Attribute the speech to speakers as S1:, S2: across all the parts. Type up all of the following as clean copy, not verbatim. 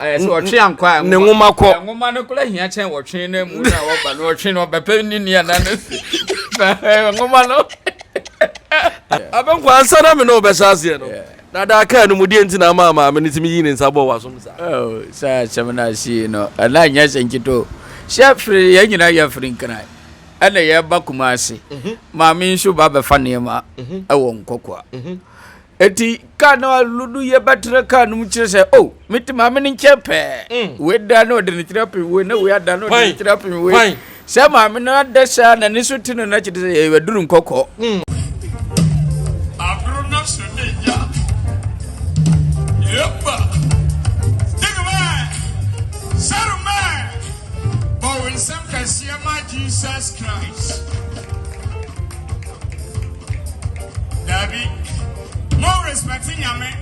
S1: Ayɛ sɛ ɔtwe ankɔ a
S2: ne nwoma kɔ.
S1: Nwoma no kora hia kyɛn wɔtwe no mu na wɔba no ɔtwe no ɔbɛpɛ ne nua na no si nwoma no.
S2: Abɛnkɔ ansa na me ne wobɛhyɛ aseɛ no na daa kaa no mu deɛ nti na ama maame no tumi yii ne nsa bɔɔ w'asom saa.
S1: Oh, saa asɛm no ase no ɛna nyɛ sɛ nkyeto sɛ firi yɛn nyinaa yɛ firi Nkran ɛna yɛba Kumase mhm. maame nso ba bɛfa nneɛma mhm. ɛwɔ Nkɔkoa mhm. Eti kaa no aludu yɛ bɛtena kaa no mu kyerɛ sɛ o oh, mete maame no nkyɛn pɛɛ mm. wei da na ɔde ne tiri apem wei na wei ada na ɔde ne tiri apem wei sɛ maame no ada saa na ne so te no na kyerɛ sɛ yɛbɛduru nkɔkɔ mm.
S3: Abro na so ne ya. Yepa. Digma. Saruman. Bɔ wo nsam kɛseɛ ma Jesus Christ. Daabi. Mo respect Nyame.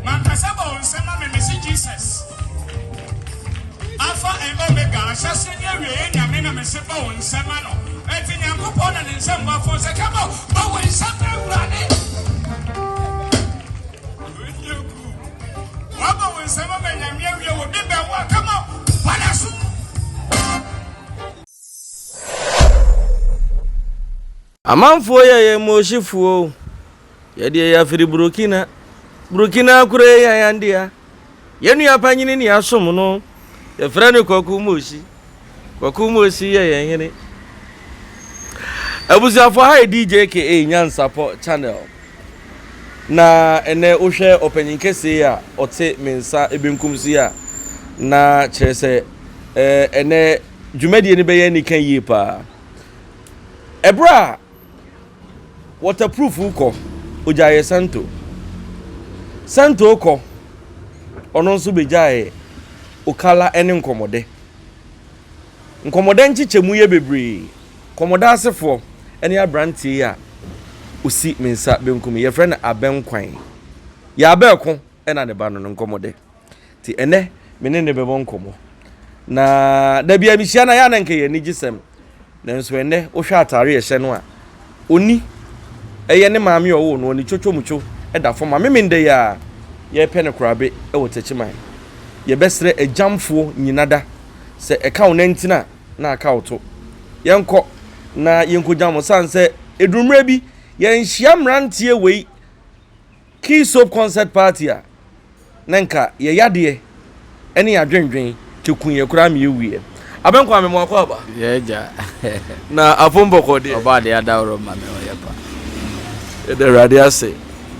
S3: Mankasa bɔ wo nsam ma me mese Jesus. Alpha and Omega, ahyɛse ne awieɛ Nyame na mese bɔ wo nsam ma no. Enti Nyankopɔn na ne nsam bɔ fo sɛ kɛbɔ bɔ wo nsam ma Awurade. Wabɔ wo nsam ama Nyame awie wo de bɛn wo a come on bɔ so.
S2: Amanfoɔ yɛ yɛn Moshifoɔ o, yɛdeɛ yɛafiri Burkina, Burkina kuro yi yɛ yɛn dea. Yɛn nua panyini ne yɛasom no, yɛfrɛ no Kwaku Moshi. Kwaku Moshi yɛ yɛn hene. Abusuafoɔ ha yɛ DJKA Nyansapɔ channel. Na ɛnɛ wohwɛ ɔpanyin kɛseɛ yi a ɔte me nsa benkum so yi a, na kyerɛ sɛ ɛnɛ dwumadie no bɛyɛ anika yie paa. Ɛberɛ a waterproof kɔ, ogyaeɛ Santo. Santo kɔ, ɔno nso bɛgyaeɛ Okala ne Nkɔmmɔdɛ. Nkɔmmɔdɛ nkyekyɛmu yɛ bebree. Nkɔmmɔdɛ asefoɔ ne aberanteɛ yi a ɔsi me nsa benkum yi, yɛfrɛ no Abɛnkwan. Yɛ abɛɛko na ne ba no no nkɔmmɔdɛ. Nti ɛnɛ me ne no bɛbɔ nkɔmmɔ. Na da bi a mehyia no a, yɛ a na nka yɛ anigyesɛm. Nanso ɛnnɛ wohwɛ atare a ɛhyɛ no a, onni. Ɛyɛ ne maame a ɔwoo no, ɔne twotwomutwo da fam. Amemenda yi a yɛrepɛ no korabe wɔ Techiman. Yɛbɛsrɛ agyamfoɔ nyina da sɛ ɛka wo nantin a na aka wo to. Yɛnkɔ na yɛnkɔgyam wo sane sɛ ɛduru mmerɛ bi yɛnhyia mmeranteɛ wei Key Soap Concert Party a na nka yɛ yadeɛ ne yɛ adwendwen kɛku yɛ koraa ma yɛwuiɛ. Abɛnkwa me mo akɔ aba.
S1: Yɛ agya.
S2: Na apom bɔkɔ deɛ.
S1: Ɔbɔ adeɛ adaworo ma me ɔyɛ pa.
S2: Yɛda Awurade ase.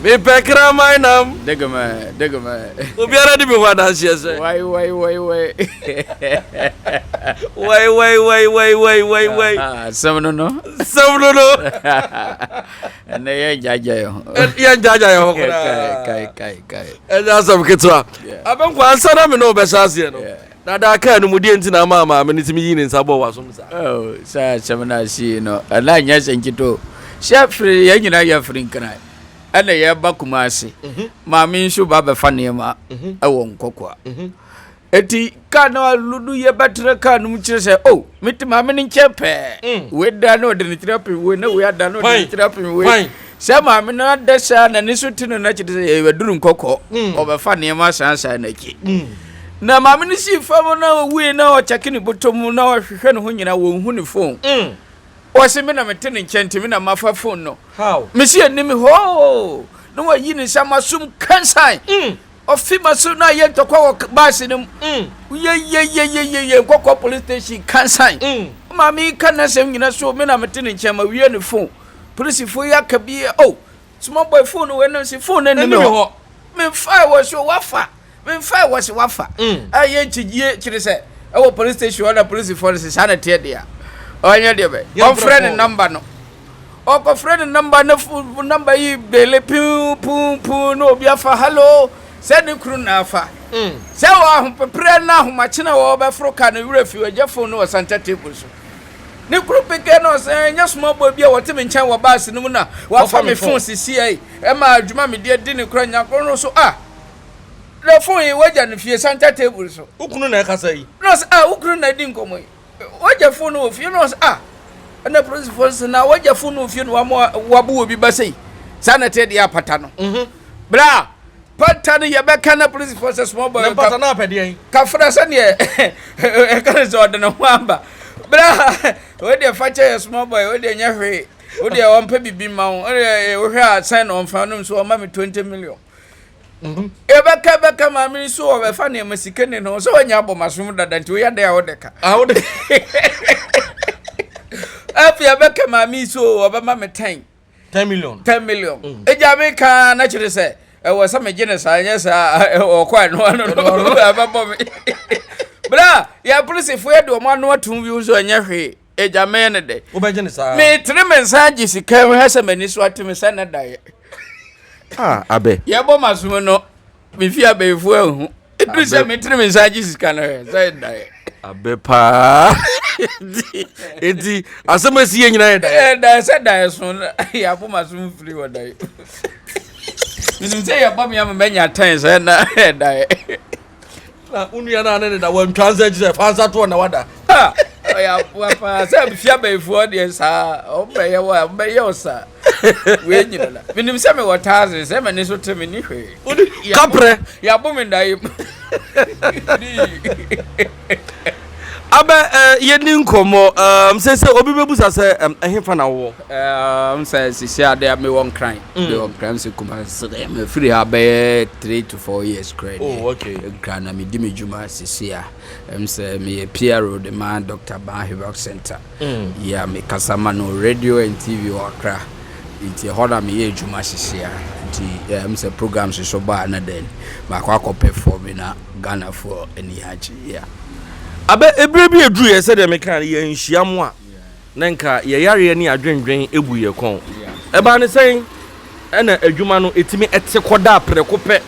S2: Mepɛ kraman nam.
S1: Degeme degeme.
S2: Obiara di me ho adanseɛ sɛ.
S1: Wai wai wai wai.
S2: Wai wai wai wai wai wai wai.
S1: Asɛm no no.
S2: Asɛm no no.
S1: Ɛnɛ yɛn gyaagya yɛn ho.
S2: Yɛn gyaagya yɛn ho koraa.
S1: Kai kai kai.
S2: Ɛnyɛ asɛm ketewa. Abɛnkwa ansa na me ne wo bɛhyɛ aseɛ no. Na daa kaa no mu deɛ nti na ama maame no tumi yii ne nsa bɔɔ w'asom saa.
S1: Oh, saa asɛm no ase yi no, ɛna nyɛ sɛ nketewa. Sɛ firi yɛn nyinaa yɛ firi Nkran ɛna yɛba Kumase. Mhm. Maame nso ba bɛfa nneɛma mhm. ɛwɔ Nkɔkoa. Mhm. Eti kaa no aludu yɛ bɛtena kaa no mu kyerɛ sɛ o oh, mete maame no nkyɛn pɛɛ mm. wei da na ɔde ne tiri apem wei na wei ada na ɔde ne tiri apem wei sɛ maame no ada saa na ne so te no n'akyi sɛ yɛbɛduru nkɔkɔ mm. ɔbɛfa nneɛma sansan n'akyi mm. na maame no sii fam na ɔwui na ɔkyɛke ne bɔtɔ mu na ɔhwehwɛ ne ho nyinaa wɔnhu ne fon ɔse me na mete ne nkyɛn nti me na mafa fon no mesi anim hoo na wayi ne nsa masom kansan Ɔfi ma so na yɛ ntɔkwa wɔ baasi no mu. Yeyeyeyeye nkɔkɔ police station kansan. Maame yi ka n'asɛm nyina so me na mete ne nkyɛn ma wie ne phone. Polisifo yi aka bi oh small boy phone no wei no se phone no anim hɔ. Memfae wɔ so wafa. Memfae wɔ se wafa. Ɛyɛ nkyigye kyerɛ sɛ ɛwɔ police station hɔ na polisifoɔ no se saa na ɛteɛ deɛ a ɔnyɛ deɛ bɛ ɔmfrɛ ne number no. Ɔkɔfrɛ ne nɔmba na nɔmba yi bele piu puu puu na obi afa hallo sɛ ne kunu na afa. Mm. Sɛ wɔ ahopeprɛ na ahomakyene a wɔbɛforo ka no werɛ fi ɔgya fon no wɔ santa table so. Ne kunu pekɛ na ɔsɛ ɛnyɛ small boy bi a wɔte me nkyɛn wɔ baase no mu na wafa me fon sisi ai ɛma adwuma me deɛ di ne kora nyakoro no so ah na fon yi wagya no fie santa table so.
S2: Wo kunu na ɛkasa yi.
S1: Na ɔsɛ ah wo kunu na ɛdi nkɔmmɔ yi. Wagya fon no wɔ fie na ɔsɛ ah ɛna polisifoɔ sɛ na wagya fon no wɔ fie na wama wabo obi ba sei saa na ɛteɛ deɛ apata no mhm. bra Pata no yɛbɛka na polisifoɔ sɛ small boy.
S2: Na mpata no apɛ deɛn?
S1: Kafra sɛdeɛ ɛka no sɛ ɔde ne ho aba. Bra wei deɛ fa kyɛ yɛ small boy wei deɛ nyɛ hwee wo deɛ ɔmpɛ biribi mma wo wodeɛ wohwɛ a sɛn na ɔmfa nom so ɔma me 20 million.
S2: Mhm.
S1: Yɛbɛka bɛka maame no so ɔbɛfa nneɛma sika ni no sɛ wanya abɔ masom dada nti woyɛ dɛn a wode ka.
S2: Ah, wode.
S1: Afei yɛbɛka maame so ɔbɛma me 10.
S2: 10 million.
S1: 10 million. Egya me ka na kyerɛ sɛ ɛwɔ sɛ megye ne saa nyɛ saa ɔkɔ ɛno ano no ɛbɛbɔ me. Bra yɛ polisifo yɛ de wɔn ano atum bi nso ɛnyɛ hwee. Egya mɛyɛ ne dɛ.
S2: Wobɛgye ne saa.
S1: Metere me nsa agye sika hwɛ sɛ m'ani so ate me sɛ ne daeɛ.
S2: Ah, abɛ.
S1: Yɛbɔ m'asom no me fie abɛyifoɔ ahu. Ɛduru sɛ metere me nsa agye sika no hwɛ sɛ daeɛ.
S2: Abɛ paa. Enti asɛm asi yɛ nyinaa yɛ daeɛ.
S1: Ɛɛ daeɛ sɛ daeɛ so no yɛabɔ m'asom firi wɔ daeɛ. Menim sɛ yɛbɔ me ama manya tɛn sɛ na daeɛ.
S2: Na wo nua no a ne ne da wantwa nsa akyi sɛ fa nsa toɔ na wada.
S1: Ɔyɛ aboa paa sɛ fie abayifoɔ deɛ saa ɔmbɛyɛ wo a ɔmbɛyɛ wo saa wei nyina na menim sɛ mewɔ taase sɛ m'ani so te me ni hwee
S2: kaprɛ
S1: yɛabo me ndaeɛ mu.
S2: Abɛ eh, yɛni nkɔmmɔ um, sɛ sɛ obi bɛbusa sɛ um, ɛhefa na wowɔ?
S1: Um, sɛ sisi ade a mewɔ Nkran mm. mewɔ Nkran sɛ Kumasi mefiri ha bɛyɛ 3 to 4 years koraa
S2: oh, okay.
S1: Nkran na medi me dwuma sisi a ɛm sɛ meyɛ PRO de ma Dr. Ban Herbal Center mm. yeah, mekasa ma no radio and TV wɔ Accra nti ɛhɔ na meyɛ adwuma sisi a nti ɛm sɛ programs so baa na dɛn makɔ akɔ perform na Ghanafoɔ ani agye yeah.
S2: Abɛ ebere bi eduruiɛ sɛdeɛ mekaa no yɛanhyia mo a na nka yɛ yareɛ ne adwendwen bu yɛ kɔn. Ɛbaa ne sɛn ɛna adwuma no ɛtumi ɛte kɔdaa prɛko pɛ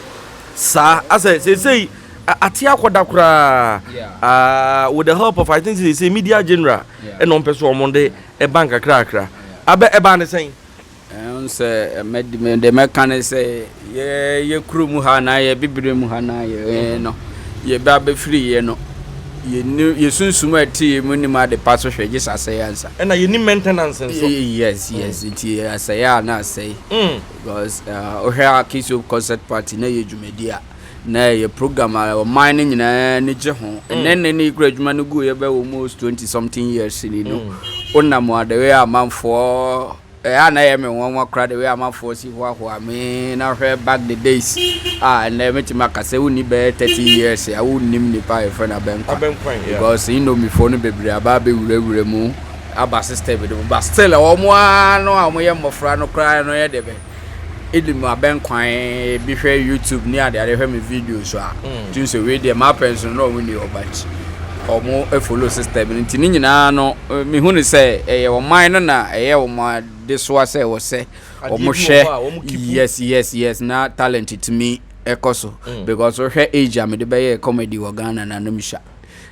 S2: saa asɛ seesei ate akɔda koraa ah, with the help of I think seesei media general ɛna ɔmpɛ so ɔmo de ɛba nkakrakra abɛ ɛbaa ne sɛn?
S1: Ɛho sɛ deɛ mɛka ne sɛ yɛ yɛ kurom ha anaa yɛ bibire mu ha na yɛ no yɛbɛ abɛfiri yɛ no yɛni yɛ sunsum a ɛte yɛ mu nim ade pa so hwɛ gye sɛ asɛe ansa.
S2: Ɛna yɛni maintenance nso.
S1: Yes yes nti asɛe a na asɛe. Because wohwɛ a Kiss Concert Party na yɛ dwumadi a na ɛyɛ program a ɔman no nyinaa ani gye ho. Ɛnɛ nnɛ ne kura adwuma no gu yɛ bɛ almost 20 something years ni no. Wonam a the way amanfoɔ Ɛyɛ a na ɛyɛ me nwanwa koraa the way amanfoɔ si hoahoa me na hwɛ back the days a ɛnɛ mɛtumi aka sɛ wonni bɛyɛ 30 years a wonnim nipa a yɛfrɛ no Abɛnkwan because indomifoɔ no bebree aba abɛwurawura mu aba system no mu but still wɔn ara no a wɔyɛ mmɔfra no koraa no yɛ de bɛ ɛnim Abɛnkwan bi hwɛ YouTube ne adeade hwɛ me videos a tumi sɛ wei deɛ m'apɛn so no na wɔn ni hɔ but wɔn follow system no nti ne nyinaa no Mehu no sɛ ɛyɛ ɔman no na ɛyɛ wɔn adesoa sɛ ɛwɔ sɛ wɔn hwɛ yes yes yes na talent tumi ɛkɔ so mm. because wohwɛ age a mede bɛyɛ comedy wɔ Ghana na no mhyɛ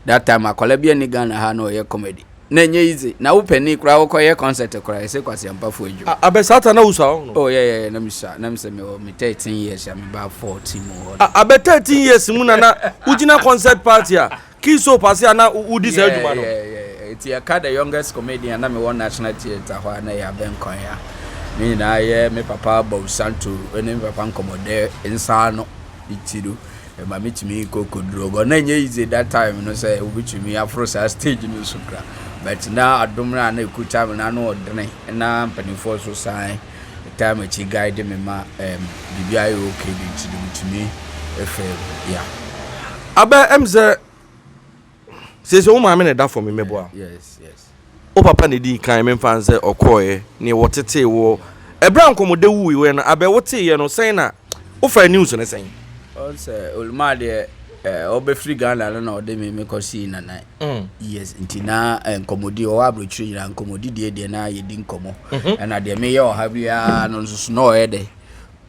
S1: that time akwadaa bi ani Ghana ha na ɔyɛ comedy na ɛnyɛ easy na wo panin koraa wokɔyɛ concert koraa ɛsɛ kwasiampafo adwuma.
S2: Abɛ saa ta na wusua ɔho no.
S1: Oh yeah yeah na mesua na mesɛ mewɔ me 13 years a meba 14 mu hɔ.
S2: Abɛ 13 years mu na na wogyina concert party a Key soap ase a na wodi saa adwuma no.
S1: Yeah, yeah, yeah. Nti yɛka the youngest comedian na mewɔ National Theatre hɔ a na ɛyɛ Abɛnkwan a. Ne nyinaa yɛ me papa Bob Santo ne me papa nkɔmmɔdɛ nsa ano nti no ɛma metumi kɔ kɔduru hɔ. Na ɛnyɛ easy that time no sɛ wobɛtumi aforo saa stage no so kora. But na adom no a na ɛkuta me no ano ɔdene na mpanimfoɔ so san taa m'akyi guide me ma um, biribi ayɛ okay de nti no metumi fɛ mu yeah.
S2: Abɛ ɛm sɛ seesei wo maame na ɛda fam mmɛboa.
S1: Yes, yes.
S2: Wo papa na ɛdii kan memfa nsɛ ɔkɔɔɛ ne wɔtetee woɔ. Ɛberɛ a nkɔmmɔdɛ wuiɛ no abɛ woteeɛ no sɛn na wofaa news no sɛn?
S1: Ɔn sɛ Olumaa deɛ ɔbɛfiri Ghana no na ɔde me mekɔsii Nana. Yes, nti na nkɔmmɔdi ɔwɔ aburokyire nyinaa nkɔmmɔdi deɛ deɛ na yɛdi nkɔmmɔ. Ɛna deɛ meyɛ ɔha biara no nso so na ɔyɛ dɛ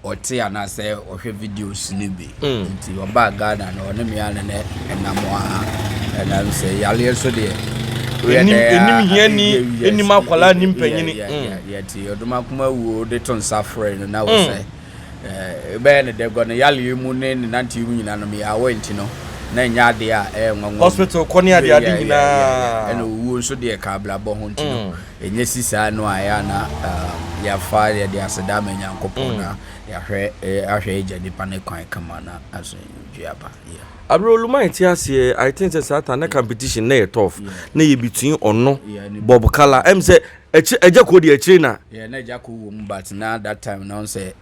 S1: ɔte anaasɛ ɔhwɛ videos no bi. Nti ɔbaa Ghana no ɔne me ana na ɛnam a ɛnam sɛ yareɛ nso deɛ.
S2: Ɛnim hiani, ɛnim akwadaa, ɛnim panyini.
S1: Yɛte ɔdomakoma wuo de to nsa frɛ no na wɔ sɛ. Ɛbɛyɛ no dɛ gɔ ne yareɛ mu ne ne nanteɛ mu nyinaa no meyɛ aware nti no na ɛnyɛ adeɛ a ɛyɛ nwanwa.
S2: Hospital kɔ ne adeade nyinaa.
S1: Ɛna owuo nso deɛ ka abrabɔ ho nti no ɛnyɛ si saa no a ɛyɛ a na yɛafa yɛde aseda ama Nyankopɔn na. Yɛahwɛ ahwɛ agya nipa ne kwan kama na asomdwe aba. Yeah.
S2: Aberɛ Oluman te aseɛ I think sɛ saa time na competition na yɛ tough na yɛ between ɔno Bob Kala ɛm sɛ ɛkyɛ Agya Koo deɛ akyire na.
S1: Yeah na Agya Koo wɔ mu but na that time na ɔn sɛ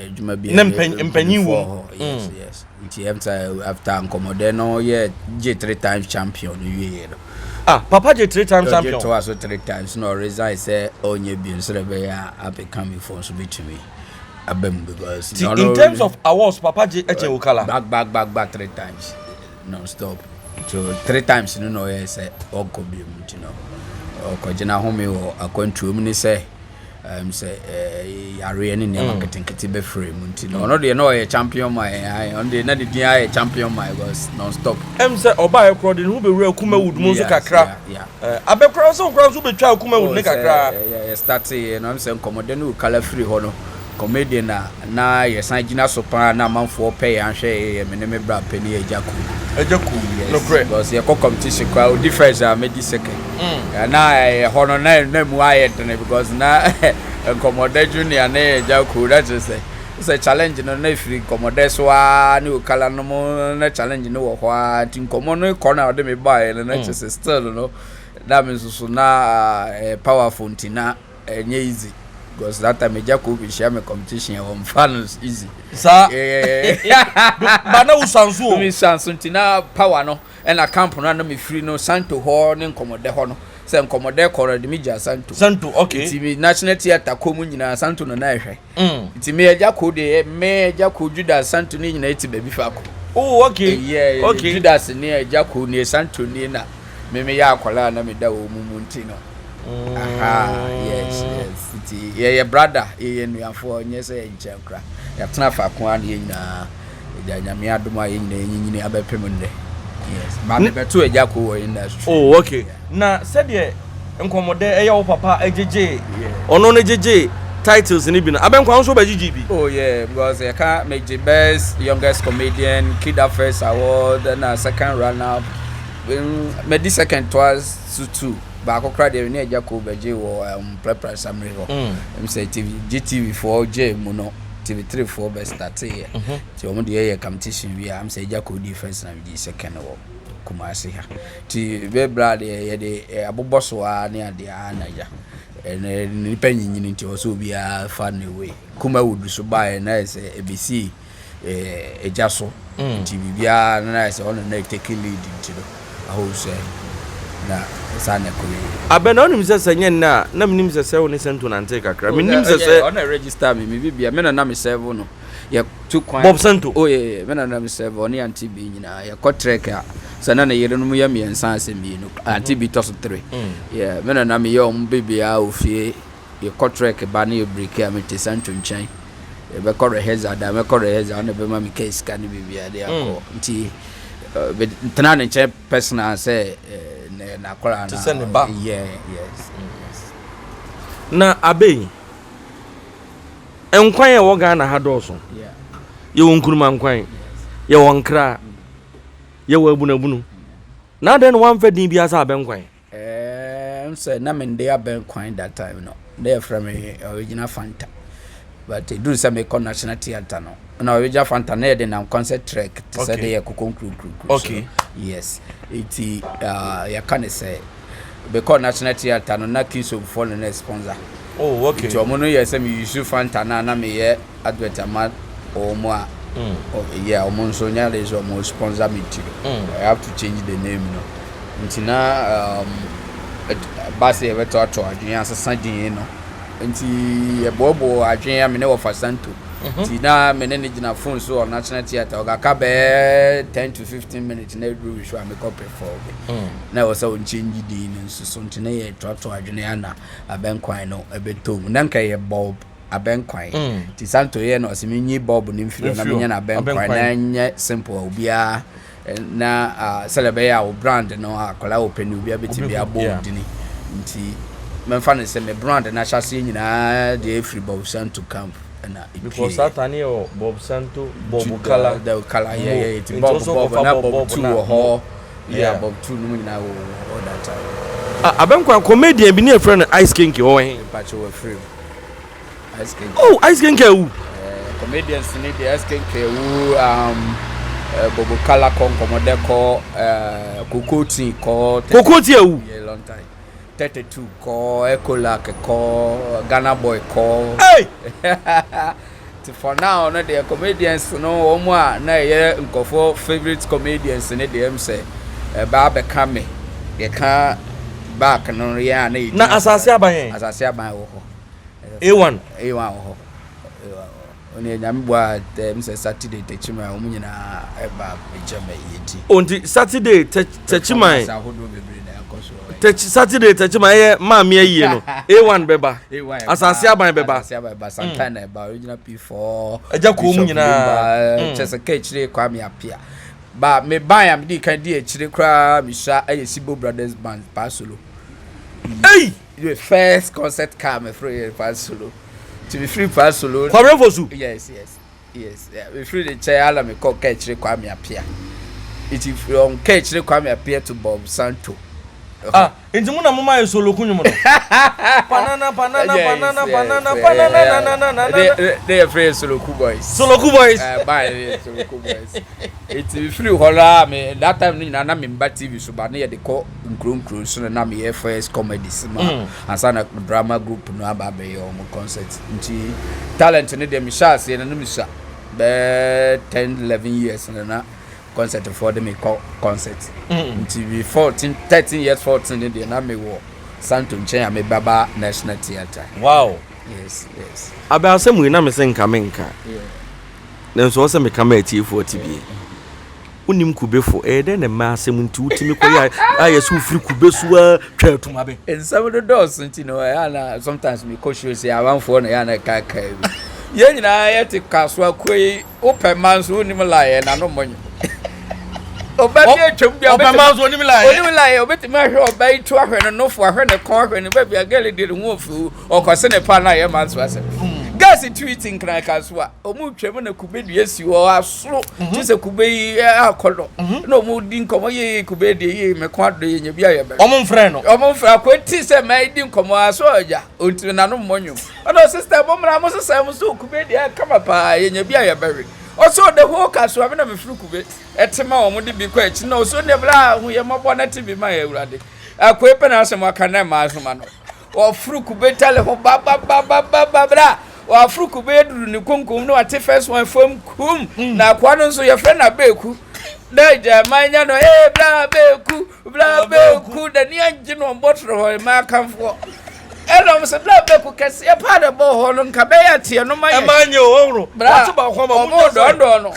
S1: adwuma bi
S2: na mpanyin wɔ
S1: mu. Yes yes nti ɛm sɛ after nkɔmɔdɛ no yɛ gye three times champion no wie yɛ no.
S2: Ah papa gye three times champion.
S1: Ɔgye toa so three times na ɔresign sɛ ɔnyɛ bio sɛ ɛbɛyɛ a abɛka mi fo nso betumi aba mu because.
S2: Ti in terms of awards papa gye ɛkyɛn Okala.
S1: Back back back back three times non stop so three times no na ɔyɛ sɛ ɔnkɔ bio mu nti no ɔkɔgyina home wɔ akwantuo mu ne sɛ sɛ yareɛ ne nneɛma nketenkete bɛfiri mu nti no ɔno deɛ na ɔyɛ champion man, ɔno deɛ na ne din ayɛ champion man because non stop.
S2: Sɛ ɔbaa yɛ korɔ de ne ho bɛwura Kumawood mu nso kakra. Abɛkora sɛ wokora nso bɛtwa Kumawood ne kakra.
S1: Yɛ start yɛ no sɛ nkɔmmɔdɛ no Okala firi hɔ no, comedian a na yɛsan gyina so paa na amanfoɔ pɛ yɛn ahwɛ yɛ me ne me bra pɛ ne Agya Koo.
S2: Agya Koo, nokorɛ.
S1: Because yɛkɔ competition koraa, odi first a medi second. Na ɛhɔ no na mu ayɛ dene because na Nkɔmmɔdɛ Junior ne Agya Koo na kyerɛ sɛ challenge no na ɛfiri Nkɔmmɔdɛ so aa ne Okala no mu na challenge no wɔ hɔ aa nti nkɔmmɔ no kɔ na ɔde me baeɛ no na kyerɛ sɛ still no na me nso so na powerful nti na ɛnyɛ easy because that time Agya Koo bɛhyia me competition a wɔmfa no easy.
S2: Saa ba na wosa nso o.
S1: Mesa nso nti na power no ɛna camp no na mefiri no Santo hɔ ne Nkɔmmɔdɛ hɔ no sɛ Nkɔmmɔdɛ kɔ no de me gya Santo.
S2: Santo, okay.
S1: Nti me National Theatre kɔ mu nyinaa Santo no na ɛhwɛ. Nti me Agya Koo deɛ me Agya Koo Judas Santo ne nyinaa ti baabi faako.
S2: Oh okay.
S1: Yeah, okay. Judas ne Agya Koo ne Santo ne na me meyɛ akwadaa na meda wɔ mu nti no. Aha, yes. Nti yɛyɛ brother, yɛyɛ nnuafoɔ, nyɛ sɛ yɛnkyɛn kora. Yɛatena faako a na yɛn nyinaa agya Nyame adom a yɛn nyinaa yɛnyinyini abɛpem nnɛ. Yes. Ba mebɛto Agya Koo wɔ industry.
S2: Oh okay. Na sɛdeɛ Nkɔmmɔdɛ ɛyɛ wo papa gyegyee ɔno no gyegyee titles no bi no, Abɛnkwa wo nso wobɛgyegyee bi?
S1: Oh yeah, because yɛka megye best youngest comedian, Kida first award, ɛna second runner up. Madi second toa so two. Baako koraa deɛ ne Agya Koo bɛgye wɔ Prɛprɛ Assembly hɔ. Sɛ TV, GTV foɔ gye mu no, TV3 foɔ bɛ starteeɛ. Nti wɔn deɛ yɛ competition wie a, sɛ Agya Koo di first na megye second wɔ Kumasi ha. Nti bɛbra deɛ yɛde abobɔ so ara ne adeɛ ara na agya. Ɛnɛ nipa nyinyini nti ɔsɛ obiara fa ne way. Kumawood so baeɛ na yɛ sɛ ɛbɛsii agya so nti biribiara na ayɛ sɛ ɔno na take lead nti no aho sɛ na saa na ɛkɔ yie.
S2: Abɛ na wonim sɛ sɛ nyɛ nnɛ a na menim sɛ sɛ wo ne Sento nantee kakra menim sɛ sɛ.
S1: Ɔna register me me bibia me na na me serve no yɛ tu kwan.
S2: Bob Sento.
S1: Oh yeah yeah me na na me serve ɔne auntie bi nyinaa yɛ kɔ trek a sɛ na ne yerenom yɛ mmiɛnsa asɛ mmienu auntie bi tɔ so three yeah me na na me yɛ ɔmo bibia ofie. Yɛkɔ trek ba na yɛ break a, mete Sancho nkyɛn. Yɛbɛkɔ rehearsal da, mɛkɔ rehearsal ɔna bɛma me kaa sika ne biribiara de akɔ. Nti tena ne nkyɛn personal sɛ n'akwadaa
S2: na. Te sɛ ne ba.
S1: Yeah, yes, yes.
S2: Na Abe, nkwan a ɛwɔ Ghana ha dɔɔso. Yɛwɔ Nkrumah nkwan, yɛwɔ Nkra, yɛwɔ Abunabunu. Na adɛn na woamfa din biara sɛ Abɛnkwan?
S1: Ɛɛm sɛ na mende abɛn kwan that time no, na yɛfrɛ me Original Fanta. But ɛduru sɛ mekɔ National Theatre no, na Original Fanta na yɛde nam concert trek te sɛ de yɛ koko nkurukurukuru so. Yes. Nti uh, yɛka ne sɛ mekɔ National Theatre no na Kingstonfoɔ no na sponsor.
S2: Oh, okay.
S1: Nti ɔmo no yɛ sɛ me use Fanta no a na meyɛ advert ama wɔn a yeah, wɔn nso nyɛ de sɛ wɔn sponsor me ti no. I have to change the name no. Nti na ba sɛ yɛbɛtoatoa adwene asesa din no. Nti yɛboaboa adwene a me ne wɔfa Santo. Nti na me ne ne gyina phone so wɔ National Theatre. Ɔkaka bɛyɛ 10 to 15 minutes na ɛduru show a mekɔ perform. Na ɛwɔ sɛ ɔnchange din no nso so. Nti na yɛtoatoa adwene ana Abɛnkwan no ɛbɛtɔ mu. Na nka yɛ Bob Abɛnkwan. Nti Santo yɛ no ɔsɛ menyi Bob no mfiri hɔ na menyɛ no Abɛnkwan na ɛnyɛ simple a obiara na sɛdeɛ ɛbɛyɛ a wo brand no akwadaa wɔ pɛ no obiara bɛtumi abɔ wo dini. Nti mɛmfa no sɛ me brand no ahyɛaseɛ nyinaa deɛ ɛfiri Bob Santo camp na ɛpue.
S2: Because saa ta ne yɛ Bob Santo, Bob Kala,
S1: Kala yɛ yɛ nti Bob Bob na Bob 2 wɔ hɔ. Yeah, Bob 2 no mu nyinaa wɔ hɔ that time.
S2: Ah, Abɛnkwan comedian bi ne yɛfrɛ no Ice Kenke ɔwɔ he?
S1: Mpakyɛ wɔ afiri mu. Ice Kenke.
S2: Oh, Ice Kenke awu.
S1: Comedians ne deɛ SKK wu um, eh, Bobo Kala kɔ nkɔmɔdɛ kɔ eh, Kokoti kɔ.
S2: Kokoti awu.
S1: Yeah, long time. 32 kɔ Ecolac kɔ Ghana boy kɔ.
S2: Hey!
S1: Ti for now no deɛ comedians no wɔn a na ɛyɛ nkɔfoɔ favourite comedians no deɛ m sɛ ɛba abɛka me yɛka back no yɛn a na yɛgyina.
S2: Na asase aban yɛn.
S1: Asase aban wɔ hɔ.
S2: A1.
S1: A1 wɔ hɔ. A1 wɔ hɔ. Ɔne Nyame boa a m sɛ Saturday Techiman wɔn nyinaa ɛba bɛgya ma yie nti.
S2: O nti Saturday Techiman.
S1: Performance ahodoɔ bebree na ɛkɔ so.
S2: Tech Saturday Techiman ɛyɛ maame ayie no A1 bɛba. Asase aban bɛba.
S1: Asase aban bɛba. Santana ɛba original P4.
S2: Agya kuo mu nyinaa.
S1: Kyɛ sɛ ka akyire Kwame Apia. Ba me ban a mede kan di akyire koraa mesua ɛyɛ Sibo Brothers Band Paa Solo.
S2: Ei!
S1: The first concert car me firi yɛ Paa Solo. Nti me firi Paa Solo.
S2: Kwabena Fosu.
S1: Yes yes yes. Me firi ne nkyɛn ala me kɔ ka akyire Kwame Apia. Nti from ka akyire Kwame Apia to Bob Santo.
S2: Ah, nti mo na mo ma yɛ solo kunwom no. Panana panana panana panana panana na na na na.
S1: Ne yɛ firi yɛ Soloku Boys.
S2: Soloku Boys.
S1: Eh, ba yɛ Soloku Boys. Nti me firi hɔ la me that time no nyinaa na me mba TV so ba ne yɛ de kɔ nkuro nkuro so no na meyɛ first comedies ma mm. ansa na drama group no aba abɛyɛ wɔn concert nti talent no deɛ mehyɛ aseɛ no no mesua bɛɛ 10 11 years no na concert foɔ de me kɔ concert mm. nti bi 14 13 years 14 no deɛ na mewɔ santo nkyɛn a mebaba national theatre.
S2: Wow.
S1: Yes.
S2: Abɛ asɛm wei na me sɛ nka menka. Nanso ɔsɛ meka ma atiefoɔ te bie. Wonim kubefo, ɛyɛ dɛn na mmaa asɛm nti wotumi kɔyɛ ayɛ sɛ wofiri kube so a twa atum abɛ?
S1: Nsɛm no dɔɔso nti no ɛyɛ ana sometimes mekɔ show sɛ amanfoɔ na ɛyɛ ana ɛkaakae bi. Yɛn nyinaa yɛte kasoa kuo yi wopɛ mma nso wonim laeɛ na no mmɔnyo. Ɔba bi atwam bi a
S2: ɔpɛ mma nso onim laeɛ.
S1: Onim laeɛ obetumi ahwɛ ɔba yi to ahwɛ no nofo ahwɛ ne kɔn ahwɛ ne baabi a gɛle de ne ho ofi ɔkɔse ne pa na yɛ ma nso asɛm.
S2: Hmm.
S1: Gas tweet nkran kasoa ɔmo twam na kube dua si hɔ asoro mhm. kye sɛ kube yi akɔdɔ mhm. na ɔmo di nkɔmɔ yeye kube deɛ yeye mɛko adɔ yɛ nya bi ayɛ bɛrɛ.
S2: Ɔmo nfrɛ no.
S1: Ɔmo nfrɛ akɔ ti sɛ mɛ di nkɔmɔ aso ɔgya ontiri n'ano mmɔ nwom ɔno sista mo mmra mo sesa mo so kube deɛ kama paa yɛ nya bi ayɛ bɛrɛ ɔso the whole kasoa mi na mi firi kube ɛte ma wɔn de bi kɔ akyi na ɔso ne bla ho yɛ mɔbɔ na te bi ma yɛ awurade akoe pɛ na asɛm aka na ɛma asoma no. Wɔforo kube tale ho bababababa berɛ a wɔaforo kube aduru ne konkom na wate first one fam kum mm. Na akoa no nso yɛfrɛ no abeeku na agya man nya no ee bra abeeku bra abeeku n'ani agye no ɔbɔ toro hɔ mmaa akamfoɔ ɛna wɔn sɛ bra abeeku kɛseɛ paa na ɛbɔ hɔ no nka bɛyɛ ateɛ no ma yɛ
S2: ɛma nyɛ o ɔhoro
S1: bra ɔmo dɔɔdɔɔ no.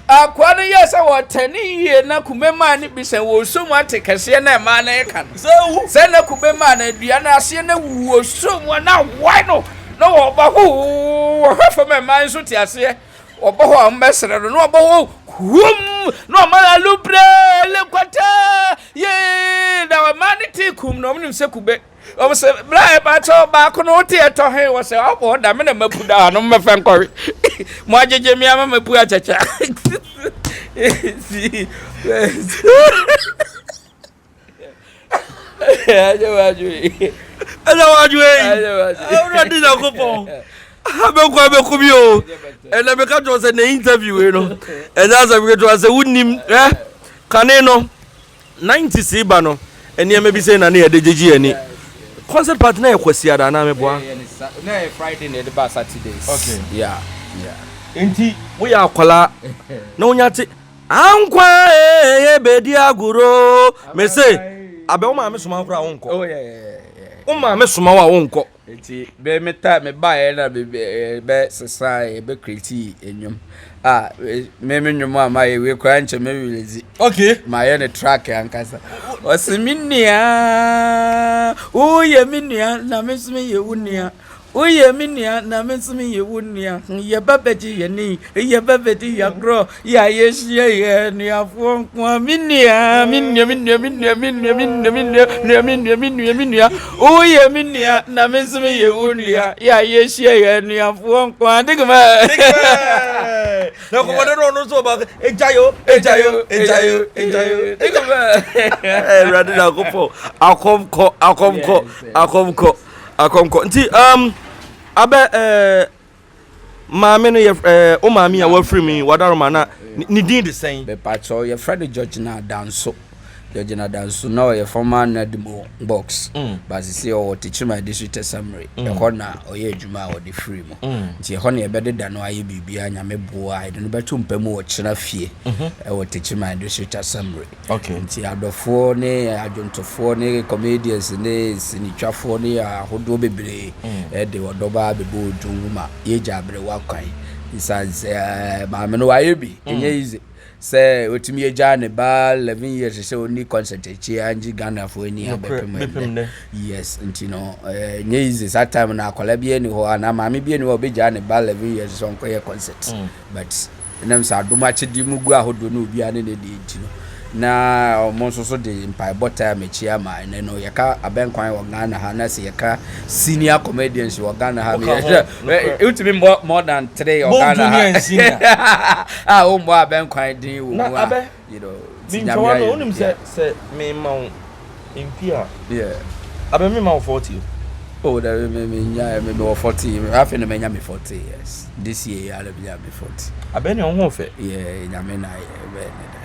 S1: Akoa no yɛɛ sɛ wɔtɛ ne yie na kube maa no bi sɛ wɔsɔ mu ate kɛseɛ na ɛmaa no reka no. Sɛ na kube maa no dua no aseɛ na wɔsɔ mu a na awae no na wɔba hoo wɔhwɛ fam a mmaa nso te aseɛ wɔbɔ hɔ a wɔbɛsrɛ no na wɔbɔ hɔ hum na wɔma no alubre lekwata yee na mmaa no te kum na wɔnim sɛ kube Wɔn sɛ bla ɛbakyɛ baako no wote ɛtɔ he wɔ sɛ ɔbɔ ɔda me na mapu da ano mmɛfɛ nkɔwe mo agyegye me ama mapu akyɛkyɛ. Ɛnyɛ wadwe.
S2: Ɛnyɛ wadwe. Awurade Nyankopɔn. Abɛkɔ abɛkɔ bi o. Ɛnna meka kyerɛ sɛ na interview yi no. Ɛnyɛ asɛm ketewa sɛ wonim ɛ kane no. 90s reba no, nneɛma bi sei na ne yɛde gyegye yɛn ani. Concert party na yɛ Kwasiada anaa meboa?
S1: Na yɛ Friday na yɛde ba Saturdays.
S2: Okay.
S1: Yeah, yeah.
S2: Nti woyɛ akwadaa na wonya te ankwa ee bedi agoro mese abɛ wo maame soma wo koraa wonkɔ.
S1: Oh yeah, yeah, yeah.
S2: Wo maame soma wo a wonkɔ.
S1: Nti bɛ me ta me baeɛ na bɛ bɛ sesaeɛ bɛ create nnwom a me me nnwom a mayɛ wei koraa nkyɛ me release.
S2: Okay.
S1: Mayɛ ne track ankasa. Ɔse me nua woyɛ me nua na me nso meyɛ wo nua. Woyɛ me nua na me nso meyɛ wo nua. Yɛba bɛgye yɛn ani, yɛba bɛdi yɛn agorɔ. Yɛ a yɛhyia yɛ anuafoɔ nko a me nua me nua me nua me nua me nua me nua me nua nua me nua me nua me nua woyɛ me nua na me nso meyɛ wo nua yɛ a yɛhyia yɛ anuafoɔ nko a digma
S2: na kɔkɔdɛ no ɔno nso ɔba egyayo egyayo egyayo egyayo
S1: digma
S2: Awurade Nyankopɔn akɔmkɔ akɔmkɔ akɔmkɔ akɔmkɔ nti um abɛ ɛɛ eh, Maame no yɛ ɛɛ wo maame a wafiri mu yi wadaroma na ne din de sɛn?
S1: Mepakyɛw yɛfrɛ no Georgina Danso. Georgina Danso na ɔyɛ former NADMO box mm. but sisi ɔwɔ Techiman District Assembly mm. ɛhɔ na ɔyɛ adwuma a ɔde firi mu mm. nti ɛhɔ na yɛbɛdeda no ayɛ biribiara nyame boa yɛde no bɛto mpa mu wɔ kyena fie mm-hmm. ɛwɔ Techiman District Assembly.
S2: Okay.
S1: Nti adɔfoɔ ne adwontofoɔ ne comedians ne sinitwafoɔ ne ahodoɔ bebree mm. de ɔdɔ ba bɛbɔ odwom ma yɛgya aberewa kwan. Nsan sɛ eh, maame no wayɛ bi mm. ɛnyɛ easy sɛ otumi agya ne ba 11 years sɛ ɔni concert akyi angye Ghanafoɔ ani abɛpem ɛnnɛ. Yes, nti no eh, ɛnyɛ easy saa time no akwadaa bi ani hɔ anaa maame bi ani hɔ a ɔbɛgyaa ne ba 11 years sɛ ɔnkɔyɛ concert. Mm. But ɛnam sɛ adom akyɛdeɛ mu gu ahodoɔ na obiara ne ne deɛ nti no, na wɔn nso so de mpaebɔ taa m'akyi ama ɛnɛ no yɛka abɛnkwan wɔ Ghana ha na sɛ yɛka senior comedians wɔ Ghana ha wotumi mmɔ more than three wɔ Ghana ha a wommɔ abɛnkwan din wɔ mu a you know
S2: ti nyame ayɛ wonim sɛ sɛ mema wo mpi a
S1: yeah
S2: abɛ mema wo 40
S1: oh da me me nya me me wɔ 40 afei na manya me 40 years this year ya na menya me 40
S2: abɛ ne ho fɛ
S1: yeah nyame na yɛ bɛ ne da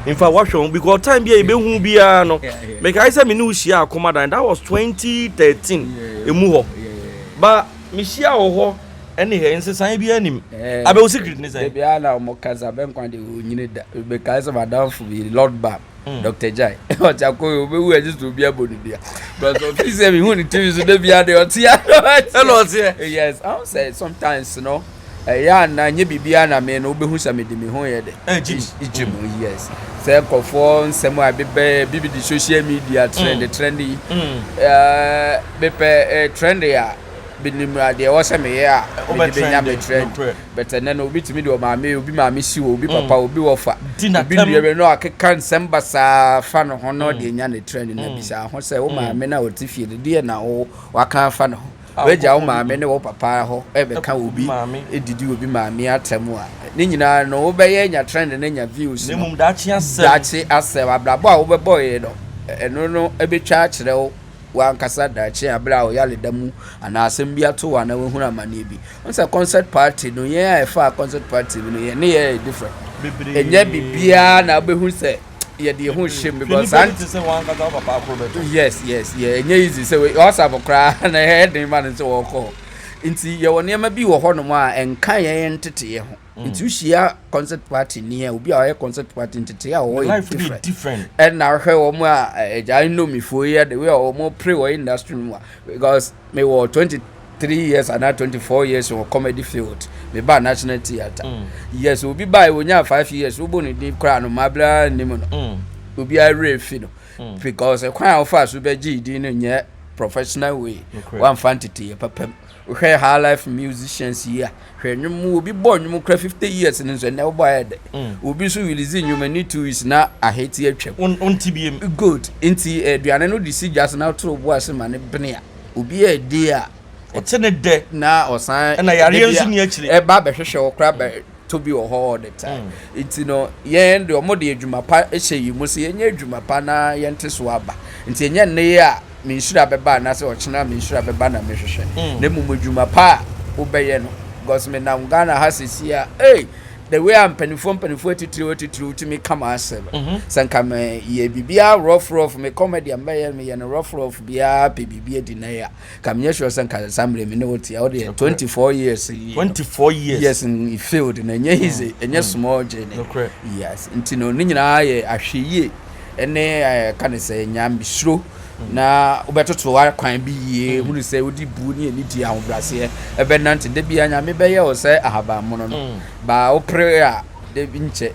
S2: in fact wahwɛ ho because time bi a yɛbɛhu biara no mekae sɛ me ne wo hyia akomadan that was 2013 ɛmu hɔ ba mehyia wɔ hɔ Ɛne hɛ, nsesaeɛ biara nnim. Abɛ wo secret ne sɛn?
S1: Da biara na wɔn kasa abɛ nkwa de onyini da. Mekae sɛ madamfo bi Lord Bab, mm. Dr. Jai, ɔte akɔ obewu ɛgye sɛ obi abɔ ne dua. Because ofi sɛ mehu ne TV so da biara de ɔte
S2: ɛna ɔteɛ.
S1: Yes, ahun sɛ sometimes no ɛyɛ ana nye biribiara na me no wobɛhu sɛ mede me ho yɛ de. Gye mu yes. Sɛ nkurɔfoɔ nsɛm a bebɛ bibi de social media trend mm. trend yi. Mm. Ɛɛ mepɛ trend a. menim deɛ ɛwɔ sɛ meyɛ a mede bɛnya me trend but ɛnɛ no obi tumi de ɔmaame obi maame si hɔ obi mm. papa obi wɔfa obi nua bi no akeka nsɛm basaa fa ne ho na ɔde anya ne trend na mm. bisa ho sɛ wo maame no a ɔte fie no deɛ na wo waka afa ne ho wagya wo maame ne wo papa hɔ ɛbɛka obi ɛdidi obi maame atɛm a ne nyinaa no wobɛyɛ nya trend ne nya views no
S2: daakye
S1: asɛm abrabɔ a wobɛbɔeɛ no ɛno no ɛbɛtwa akyerɛ wo w'ankasa daakye a bere a ɔyare da mu anaa asɛm bi ato wo anaa wahunu amanneɛ bi. Wohu sɛ concert party no, yɛn a yɛfaa concert party mu no, yɛn ne yɛ yɛ different. Ɛnyɛ biribiara na wobɛhu sɛ yɛde yɛn ho hyɛ mu because saa yes yes yeah ɛnyɛ easy sɛ WhatsApp koraa na ɛyɛ den ma no sɛ wɔkɔ nti yɛwɔ nneɛma bi wɔ hɔnom a ɛnka yɛn nteteyɛ ho. Mm. Nti wohyia concert party ni a obi a ɔyɛ concert party ntetee a ɔwɔ yɛ different. Ɛna ahwɛ wɔn a ɛgya nnomifoɔ yi the way a wɔn pere wɔ industry mu a because me wɔ 23 years anaa 24 years wɔ comedy field me ba national theatre. Mm. Yes obi ba yɛ onya 5 years wobɔ ne din koraa no mabla nim no. Mm. Obi awerɛ fi no. Mm. Because kwan a wɔfa so bɛgye din no nyɛ professional way. Wamfa nteteyɛ papam. Wohwɛ high life musicians yi a, hwɛ nnwom obi bɔ nnwom kora 50 years no nso ɛnɛ wobɔ ayɛ dɛ. Mm. Obi nso release nnwom ani 2 weeks na aheti atwam.
S2: Wonte biem.
S1: Good. Nti aduane no de si gya so na wotoro bo ase ma ne bene a, obi a ɛdi a
S2: ɔte ne dɛ
S1: na ɔsan
S2: ɛna yareɛ nso ni akyire.
S1: Ɛba bɛhwehwɛ wo kora bɛ to bi wɔ hɔ all the time. Mm. Nti no yɛn de ɔmo de adwuma pa hyɛ yi mu sɛ yɛnyɛ adwuma pa na yɛnte so aba. Nti ɛnyɛ nne yi a me nhyira bɛba anaasɛ ɔkyena me nhyira bɛba na mehwehwɛ mm. na mmom adwuma pa a wobɛyɛ no because menam Ghana ha sɛsi a hey, the way a mpanimfoɔ mpanimfoɔ atitiriw atitiriw tumi ka m'asɛm mhm. sɛ nka meyɛ biribiara rough rough me comedy a mɛyɛ meyɛ no rough rough biara pɛ biribi adi na yɛ a ka menyɛ sure sɛ nka saa mmerɛ me ne wo te a wodeɛ 24 years
S2: 24 years
S1: yes in field na ɛnyɛ easy mm. ɛnyɛ mm. small journey yes nti no ne nyinaa yɛ ahwɛyie ɛne ɛka ne sɛ nyamesuro na wobɛtoto w'akwan bi yie mm. hunu sɛ wode bu ne anidie ahobraseɛ ɛbɛnante da bia nyame bɛyɛ wo sɛ ahabanmono no mm. baa wopere a da bi nkyɛ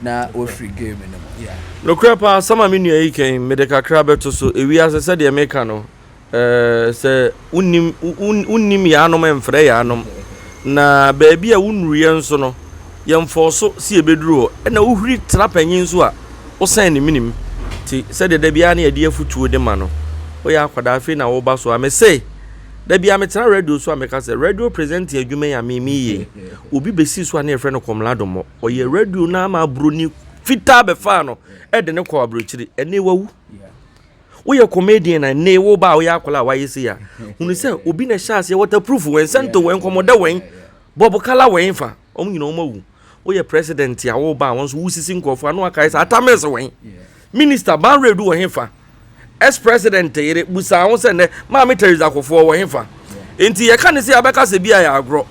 S1: na wafiri game no mu yeah.
S2: Nokorɛ paa asɛm a me nua yi ka yi mede kakra bɛto so ewiase sɛdeɛ meka no Ɛɛ, sɛ wonnim, wonnim yaanom mfrɛ yaanom. Na baabi a wonnuruiɛ nso no, yɛmfɔɔso sɛ yɛbɛduru hɔ. Ɛna wohuri tra panyin nso a, wosɛn ne menem. Nti sɛdeɛ da biara na yɛde afutuo de ma no, woyɛ akwadaa afei na woba so a, mese, da biara metena radio so a meka sɛ, radio presenting adwuma yi a me meyɛ yi, obi bɛsii so a na yɛfrɛ no Komla Dommɔ. Ɔyɛ radio no ama aburoni fitaa bɛfaa no de no kɔɔ aburokyiri. Ɛnnɛ wawu. Woyɛ comedian na nnɛ wo ba a woyɛ akwadaa a wayɛ sei a, hunu sɛ obi na ɛhyɛ aseɛ waterproof wɛn, sɛnto wɛn, nkɔmmɔdɛ wɛn. Bob Kala wɔ hefa? Wɔn nyinaa wɔn awu. Woyɛ president a woba a wɔn nso wosisi nkurɔfoɔ ano akae sɛ Atta Mills wɔ he? Minister Banredu wɔ hefa? Ex-president yere busaa ho sɛ nnɛ Maame Teresa Kufuor wɔ hefa? Enti yɛka ne sɛ yɛabɛka sɛ bi a yɛ agorɔ.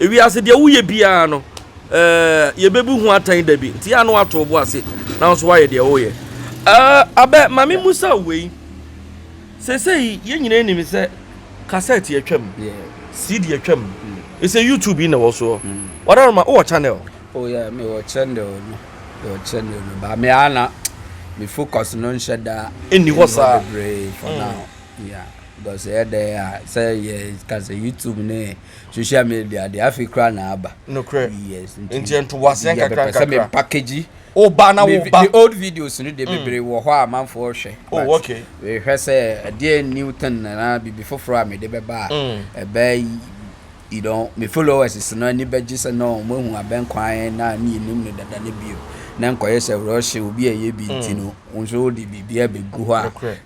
S2: Ewiase deɛ woyɛ biara no ɛɛ yɛbɛbu ho atɛn da bi. Nti yɛ a na wato wo bo ase na wo nso woayɛ deɛ woyɛ. Ɛɛ abɛ ma me musa wei. Seesei yɛn nyinaa nim sɛ kasɛt atwam, CD atwam, ɛsɛ YouTube yi na ɛwɔ soɔ. Wadaroma, wowɔ channel?
S1: Oh yeah, me wɔ channel no, me wɔ channel no, ba me ara na me focus no nhyɛ da
S2: ɛnni hɔ saa
S1: bebree for now. Yeah, because ɛyɛ dɛ a sɛ yɛ ka sɛ YouTube ne social media deɛ afei koraa na aba.
S2: Nokorɛ.
S1: Yes,
S2: nti ntoboaseɛ nkakra
S1: nkakra. Sɛ me package
S2: Woba na woba.
S1: Me old videos no deɛ bebree wɔ hɔ a amanfoɔ hwɛ.
S2: Oh okay.
S1: Mehwɛ sɛ ɛdeɛ new thing anaa biribi foforɔ a mede bɛba a ɛbɛ you know me followers no ani bɛgye sɛ no wɔn ahu abɛn kwan na ne yɛnim no dada no bio na nkɔyɛ sɛ rɔhye obi a ɛyɛ bi nti no wo nso wode biribi abɛgu hɔ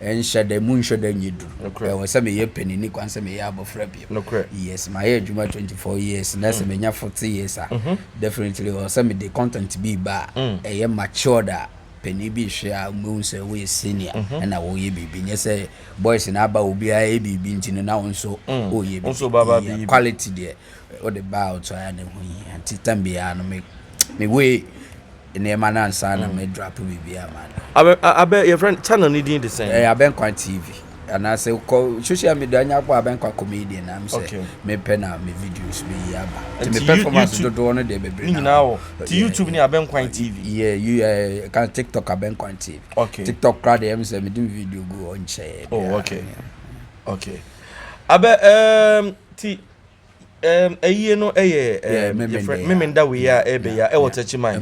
S1: a ɛnhyɛ da mu nhyɛ da nyɛ duru. Ɛwɔ sɛ meyɛ panin ne kwan sɛ meyɛ abɔfra bio. Yes, mayɛ adwuma 24 years na sɛ menya 40 years a Definitely ɔwɔ sɛ mede content bi ba a mm. ɛyɛ matured a panin bi hwɛ a wobɛhu sɛ woyɛ senior mhm. ɛna woyɛ biribi nyɛ sɛ boys na aba obiara yɛ biribi nti no na wo nso mm. woyɛ biribi quality deɛ wode ba a woto ayɛ ne ho hia nti tam biara no me wei nneɛma no ansa na mm. me drop biribi ama
S2: no. Abɛ yɛfrɛ channel no din de sɛn?
S1: Ɛyɛ Abɛnkwan TV. Anaasɛ kɔ social media nya kɔ abɛnkwa comedian na sɛ mepɛ na me videos bɛyi aba nti me performance dodoɔ no deɛ bebree
S2: na nyinaa wɔ ti YouTube ne abɛnkwan TV
S1: yeah you uh, kan TikTok abɛnkwan TV
S2: okay
S1: TikTok kora deɛ ɛm sɛ mede me video gu hɔ nkyɛɛ
S2: oh okay okay abɛ um, ti Um, ayie no yɛ um, yɛfrɛ Memenda wei a ɛbɛ yi a ɛwɔ Techiman.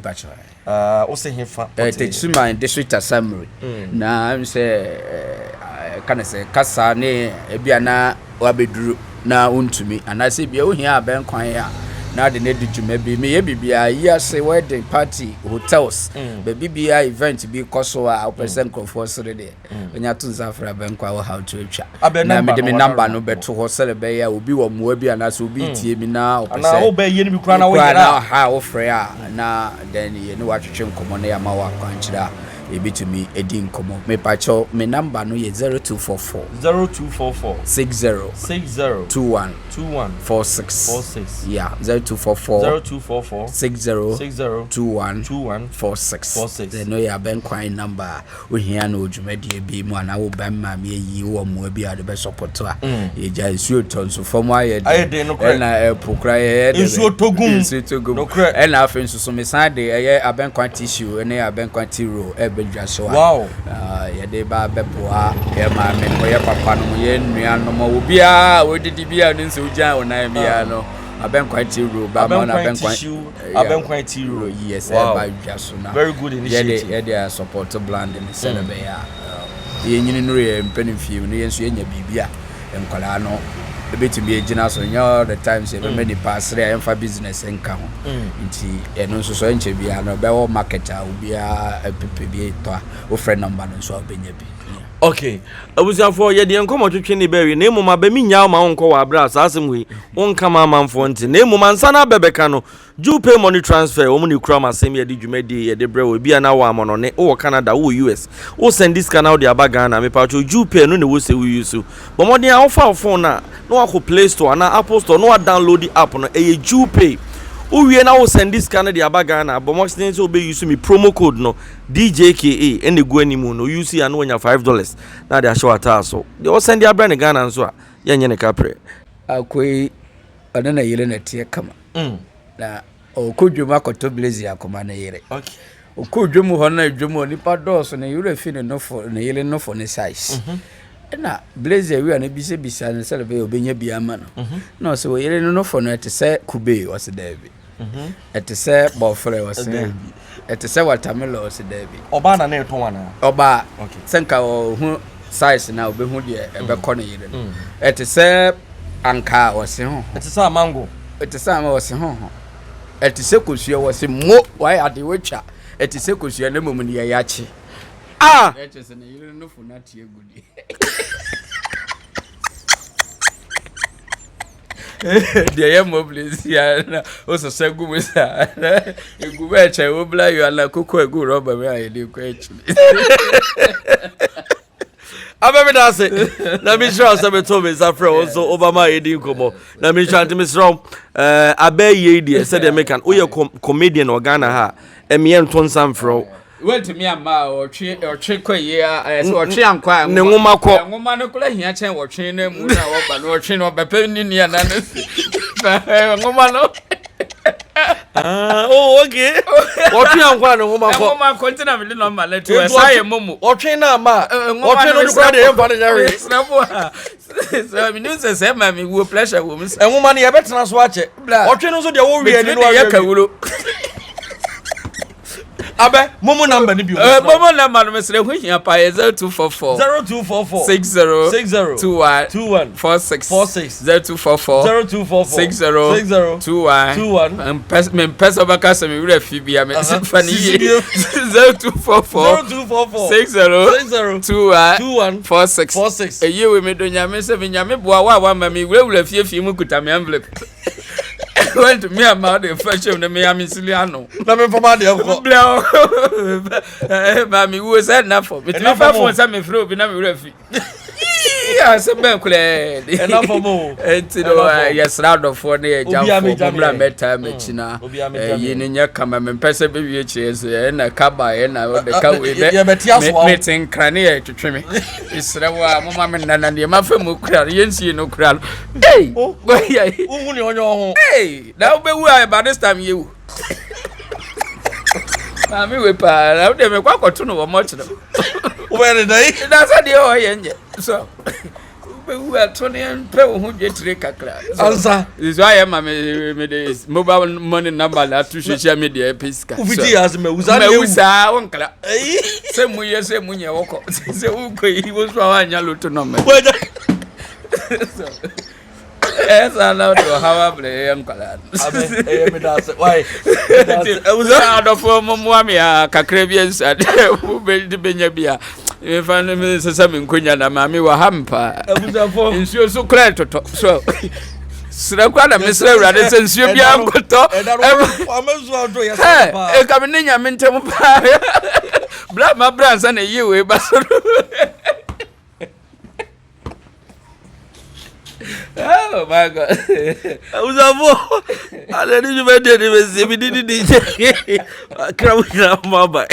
S2: Uh, wo se hefa
S1: pɔtee? Techiman District Assembly. Mm. Na m sɛ eh, ka ne sɛ kasa ne ebi a na wabɛduru na wontumi anaasɛ bia wohia abɛn kwan a na de ne di dwuma bi meyɛ biribiara yi ase wedding party hotels mm. baabi biara event bi kɔ so a wopɛ sɛ mm. nkurɔfoɔ sere deɛ Onya to nsa frɛ abɛnkwa wɔ how to atwa. Na mede me namba no bɛto hɔ sɛdeɛ ɛbɛyɛ a obi wɔ mmoa bi anaasɛ obi hmm. tie mi na ɔpɛ sɛ
S2: wobɛyɛ no bi koraa na woyera
S1: na ha wofrɛ a na then yɛ ne watwetwe nkɔmmɔ na yɛama wɔ akwankyerɛ a yɛbɛtumi adi nkɔmmɔ. Mepakyɛw me namba no yɛ 0244
S2: 0244
S1: 60
S2: 60
S1: 21
S2: 21
S1: 46
S2: 46
S1: yeah 0244
S2: 0244
S1: 60
S2: 60
S1: 21
S2: 21
S1: 46
S2: 46
S1: ɛno yɛ abɛnkwan namba a wohia no wɔ dwumadie bi mu anaa wo ba maame ayi wɔ mmoa bi a wode bɛsɔpɔto a mm. yɛgya nsuo tɔ nso fam ayɛ
S2: den
S1: ɛna ɛpo kora yɛyɛ
S2: nsuo tɔ gum
S1: nsuo tɔ gum ɛna afei nso so mesan de ɛyɛ abɛnkwan tissue ne abɛnkwan tea roll ɛbɛdwa so a
S2: wow.
S1: yɛde ba bɛboa yɛ maame no yɛ papa no yɛ nua nom obiara wɔdidi biara no nso wogyaa wo nan biara no abɛnkwan tea roll ba ma na abɛnkwan
S2: Abɛnkwan tea roll.
S1: Yes, wow. ɛba dwa so na.
S2: Very good initiative.
S1: Yɛde yɛde support brand no sɛ mm. ɛbɛyɛ a yɛnyini no yɛ mpɛ fie mu no yɛn nso yɛnya biribi a nkwadaa no ebetumi egyina so nyɛ all the time sɛ ɛbɛma mm. nipa asere a yɛmfa business nka ho mm. nti ɛno nso so ɛnkyɛ biara no ɛbɛwɔ market a obiara ɛpepe bi tɔ a wofrɛ number no nso a wobɛnya bi.
S2: Okay, abusuafoɔ yɛde yɛn nkɔmmɔ twetwe ne bɛwie na mmom abɛ me nyaa ma wonkɔ wɔ aberɛ a saa asɛm wei wonka ma amanfoɔ nte na mmom ansa na abɛ bɛka no Jew pay money transfer wɔn na ekura ma asɛm yɛde dwumadie yɛde brɛ wɔ ebi a na wɔ amɔnɔne wowɔ Canada wowɔ US wo sɛnde sika na wode aba Ghana mepatwo Jew pay no na ɛwɔ sɛ wo use bɔ mmɔden a wofa wo phone a na wakɔ Play Store anaa Apple Store na wa download app no ɛyɛ Jew pay wowie na wo sɛnde sika no de aba Ghana bɔ mmɔden sɛ wobɛ use me promo code no DJKA ɛna egu anim no use a na wanya $5 na ade ahyɛ w'ataa so deɛ ɔsɛn de abrɛ ne Ghana nso a yɛnyɛ ne kaprɛ.
S1: Akoyi ɔne ne yere na ɛteɛ kama mm. na ɔkɔ dwom akɔtɔ blazer akɔma ne yere ɔkɔ dwom hɔ na dwom hɔ nipa dɔɔso ne yere fi ne nofo ne yere nofo ne size mhm. ɛna blazer wura no bisabisa no sɛ ɛbɛyɛ ɔbɛnya bi ama no mhm. na ɔsɛ ɔyere no nofo no ɛte sɛ kube ɔsɛ daabi Ɛte sɛ bɔɔfrɛ ɔse. Ɛte sɛ watermelon ɔse daabi.
S2: Ɔbaa na na ɛtɔn anaa?
S1: Ɔbaa. Sɛ nka ɔhu size na ɔbɛhu deɛ ɛbɛkɔ ne yere no. Ɛte sɛ ankaa ɔse ho.
S2: Ɛte sɛ amango.
S1: Ɛte sɛ amango ɔse ho ho. Ɛte sɛ kosua ɔse mo wayɛ ade watwa. Ɛte sɛ kosua na mmom deɛ yɛakye.
S2: Ah!
S1: Ɛkyɛ sɛ ne yere no fo no ate agu deɛ. Deɛ yɛ mmɔ si a na wosesa gu mu saa egu mu ɛkyɛ wo bla yɔ ana koko egu rɔba mu a yɛde kɔ akyiri.
S2: Abɛ me da ase na mehyira wo sɛ meto me nsa frɛ wo nso woba ma yɛdi nkɔmmɔ na mehyira nti mesrɛ wo abɛ yei deɛ sɛdeɛ meka no woyɛ comedian wɔ Ghana ha a ɛmeɛ nto nsa mfrɛ wo.
S1: Wantumi amma a ɔtwe ɔtwe kɔ yie a ɛsɛ ɔtwe ankɔ a
S2: ne nwoma kɔ.
S1: Nwoma no kora hia kyɛn wɔtwe no mu na wɔba no ɔtwe no ɔbɛpɛ ne nua na no nwoma no.
S2: Ah, oh, okay. Wɔtwe ankɔ a ne nwoma kɔ.
S1: Nwoma kɔ nti na mede nɔmba no to ɛsa yɛ momo.
S2: Wɔtwe no ama a wɔtwe no kora deɛ yɛmfa no nyɛ hwee.
S1: Mesrɛ mo a sɛ menim sɛ sɛ ma mewuo pressure wɔ mu sa.
S2: Nwoma no yɛbɛtena so akyɛ. Ɔtwe no nso deɛ wɔwie ani no
S1: awie. Kawuro.
S2: Abɛ momo namba no bi.
S1: Momo namba no mesrɛ ho hia paa yɛ 0244
S2: 0244
S1: 60
S2: 60
S1: 21
S2: 21
S1: 46
S2: 46
S1: 0244
S2: 0244
S1: 60
S2: 60
S1: 21
S2: 21.
S1: Mempɛ sɛ wobɛka sɛ me werɛ fi bia me fa ne yie 0244
S2: 0244
S1: 60
S2: 60
S1: 21
S2: 21
S1: 46
S2: 46.
S1: Ɛyie wei medɔ Nyame sɛ me Nyame boa wo a woama me wurawura fiefie mu kuta me envelope. Wantumi amma wode fa hyɛm no mea mesili ano.
S2: Na memfa m'adeɛ nkɔ.
S1: Blɛ o. Ma me wuo sɛ nna fam. Metumi fa fon sɛ mefrɛ obi na me werɛ fi. Asɛm bɛn koraa ni.
S2: Ɛna fam o.
S1: Enti no yɛsrɛ adɔfoɔ ne yɛgyafoɔ mommra mmɛtaa m'akyi na ɛyi no nyɛ kama. Mempɛ sɛ bɛwie kyerɛ sɛ ɛna ka ba ɛna ɔde ka wei dɛ mete nkra ne yɛ twetwe me. Mesrɛ wo a moma me nna na deɛ mafa mu kura no yɛnsie no kura no. Ei!
S2: Wohu ne ɔnyɛ ho.
S1: Ei! Na wobɛwu a ɛba this time yɛwu. Maame wei paa na wode mekɔ akɔto no wɔ mɔkyerɛ.
S2: Wobɛyɛ ne dɛn?
S1: Na sɛ deɛ ɔyɛ nyɛ. So wobɛwu ato ne mpɛ wo ho dwetire kakra.
S2: Ansa.
S1: So ayɛ ma me me de mobile money number na ato social media ɛpɛ sika.
S2: Wofiti yɛ ase mawu saa na
S1: ewu. Mawu saa wonkra. Sɛ mu yɛ sɛ mu nyɛ wokɔ. Sɛ wokɔ yi wo so a woanya loto nɔmba. Ɛyɛ saa na wode ɔhaw abrɛ yɛ nkwadaa no.
S2: Ɛyɛ meda ase. Why?
S1: Adɔfoɔ mo mmoa me a kakra bi nsa wobɛde bɛnya bi a mefa no mesesa me nkonya na maame wɔ ha mpa. Nsuo so kora ɛtotɔ so serɛ kora na mesrɛ awurade sɛ nsuo biara nkotɔ. Ɛka me ne nyame ntam paa. Bra ma bra nsa na ɛyie wei ba so no. Oh my God.
S2: Abusafo, adani dwumadie de bɛsie me didi di nkyɛn. Akra mo nyinaa mo aban.